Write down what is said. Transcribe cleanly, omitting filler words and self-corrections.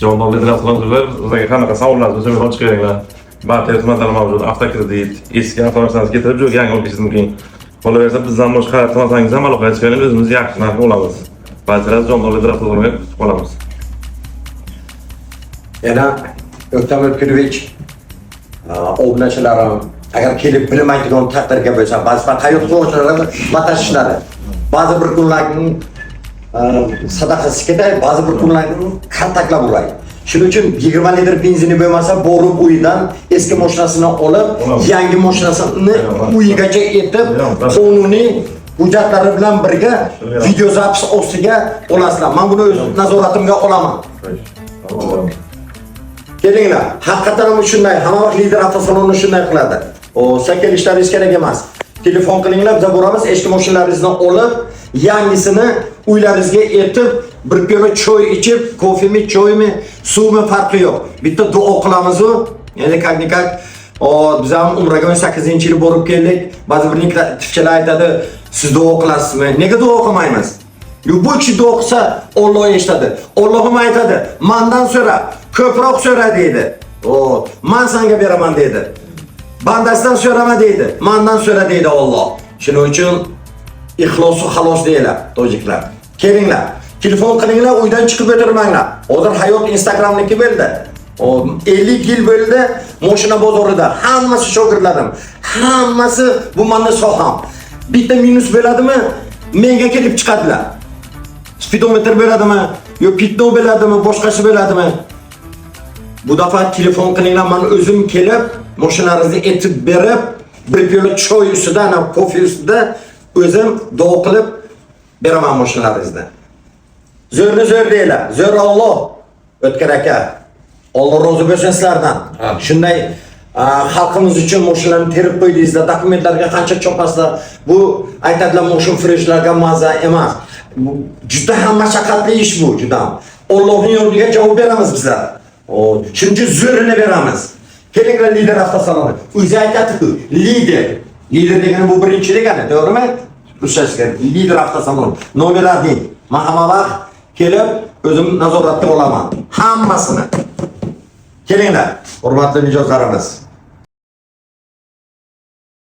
Jondor Lider avtosalon, sizlarga qanaqa savollar bo'lsa, bemalol chiqaveringlar. Barcha xizmatlar mavjud. Avtokredit, eski avtomashinangizni keltirib, jo'ga yangi olib kelishingiz mumkin. Qolaversa, bizdan boshqa xarid qilmasangiz ham aloqaga chiqavering, o'zimiz yaxshi narxga olamiz. Barchalar Jondor Lider avtosaloniga kutib qolamiz. Yana O'ktam O'tkirovich, obunachilarim agar kelib bilmaydigan taqdirga bo'lsa, ba'zi bir hayot quvonchilari batashishlari, ba'zi bir kunlarning sadaqasi ketadi, ba'zi bir kunlarning kaltaklab uradi. Shuning uchun 20 litr benzini bo'lmasa, borib uyidan eski mashinasini olib, Olamiz. yangi mashinasini uyigacha etib, Eyvallah. qonuniy hujjatlari bilan birga видеозапись ostiga olasizlar. Men buni o'z nazoratimga olaman. Kelinglar, haqiqatan ham shunday, hamma vaqt Lider avtosaloni shunday qiladi. O, sizlar kelishlaringiz kerak emas. Telefon qilinglar, biz boramiz, eski mashinalaringizni olib, yangisini uylaringizga etib, bir piyola choy ichib, kofemi, choymi, suvmi, farqi yo'q. Bitta duo qilamiz u. Endi как никак o, biz ham umraga 18-yil borib keldik. Ba'zi bir tifchalar aytadi, siz duo qilasizmi? Nega duo qilmaymiz? Любой kishi duo qilsa, Olloh eshitadi. Allohim aytadi, "Mendan so'ra, ko'proq so'ra" deydi. O, "Men senga beraman" deydi. Bandasidan so'rama deydi, "Mendan so'ra" deydi Olloh. Shuning uchun ixlosu xalos deylar tojiklar. Kelinglar, telefon qilinglar, uydan chiqib o'tirmanglar. Hozir hayot Instagramniki bo'ldi. O 50 yil bo'ldi mashina bozorida. Hammasi shogirdlarim. Hammasi bu meni soham. Bitta minus bo'ladimi? Menga kelib chiqadilar. Spidometr bo'ladimi? Yo пятно bo'ladimi, boshqasi bo'ladimi? Bu dafa telefon qilinglar, men o'zim kelib, mashinalaringizni etib berib, bir piyola choy ustida, ana kofe ustida o'zim duo qilib beraman mashinalaringizni. Zo'rni zo'r deylar. Zo'r Alloh. O'tkir aka. Alloh rozi bo'lsin sizlardan. Shunday xalqimiz uchun mashinalarni terib qo'ydingizlar, dokumentlarga qancha chopasizlar. Bu aytadilar, moshin furushlarga maza emas. Bu juda ham mashaqqatli ish bu, juda ham. Allohning yo'liga javob beramiz bizlar. O, shuning uchun zo'rini beramiz. Kelinglar Lider avtosaloni. O'zi aytadi-ku, lider. Lider degani bu birinchi degani, to'g'rimi? Ruschasiga Lider avtosalon. Номер 1. Men hamma vaqt kelib o'zim nazoratga olaman. Hammasini. Kelinglar, hurmatli mijozlarimiz.